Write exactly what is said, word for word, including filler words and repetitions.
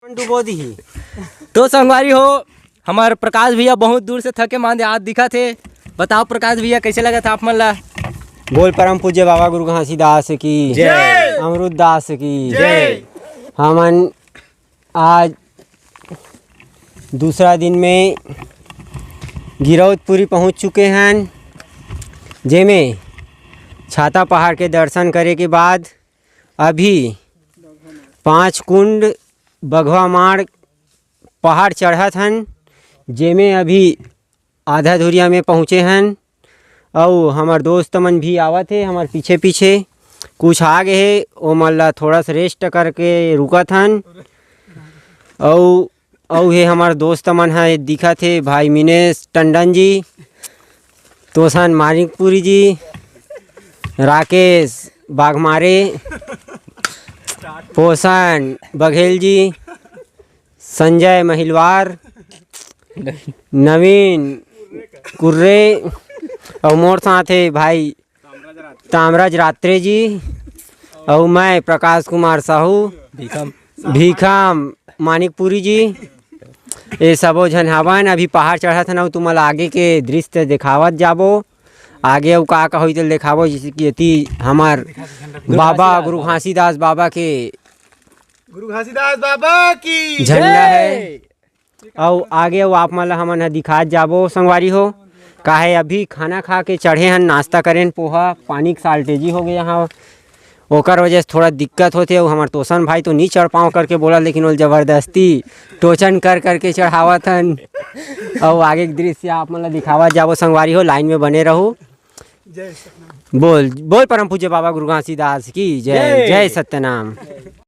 डुबो दिही। तो संगवारी हो, हमर प्रकाश भैया बहुत दूर से थके मांदे आज दिखत हे। बताओ प्रकाश भैया, कैसे लगत हे आप मन ला? बोल परम पूज्य बाबा गुरु घासीदास की जय। अमरुद दास की जय। हमन आज दूसरा दिन में गिरौदपुरी पहुंच चुके हन, जेमे छाता पहाड़ के दर्शन करे के बाद अभी पांच कुंड बघवा माड़ पहाड़ चढ़त हन, जेमे अभी आधा धुरिया में पहुँचे हन। अउ हमर दोस्त मन भी आवत हे हमर पीछे पीछे, कुछ आ गे हे, ओमन ला थोड़ा सा रेस्ट करके रुकत हन। अउ अउ हे हमर दोस्त मन ह दिखत हे, भाई मिनेश टंडन जी, तोसन मानिकपुरी जी, राकेश बाघमारे, पोषण बघेल जी, संजय महिलवार, नवीन कुर्रे, अउ मोर साथ हे भाई तामराज रात्रे जी, अउ मैं प्रकाश कुमार साहू, भीखम। भीखम मानिकपुरी जी। ये सबो झन हवन, अभी पहाड़ चढ़त हन, अउ तुमन ला आगे के दृश्य देखावत जाबो। आगे अउ का का होई तेला देखाबो, जैसे कि एती हमर बाबा गुरु घासीदास बाबा के गुरु घासीदास बाबा की झंडा है। अउ आगे अउ आप मन ला हमन ह दिखात जाबो संगवारी हो, काहे अभी खाना खा के चढ़े हन, नाश्ता करेन, पोहा पानी के साल्टेजी हो गया हाँ, ओकर वजह से थोड़ा दिक्कत होथे। अउ हमर तोसन भाई तो नी चढ़ पाओ करके बोला, लेकिन ओल जबरदस्ती टोचन कर करके चढ़ावत हन। अउ आगे के दृश्य आप मन ला दिखावत जाबो संगवारी हो, लाइन में बने रहू। बोल बोल परम पूज्य बाबा गुरु घासीदास की जय। जय। जय सत्यनाम।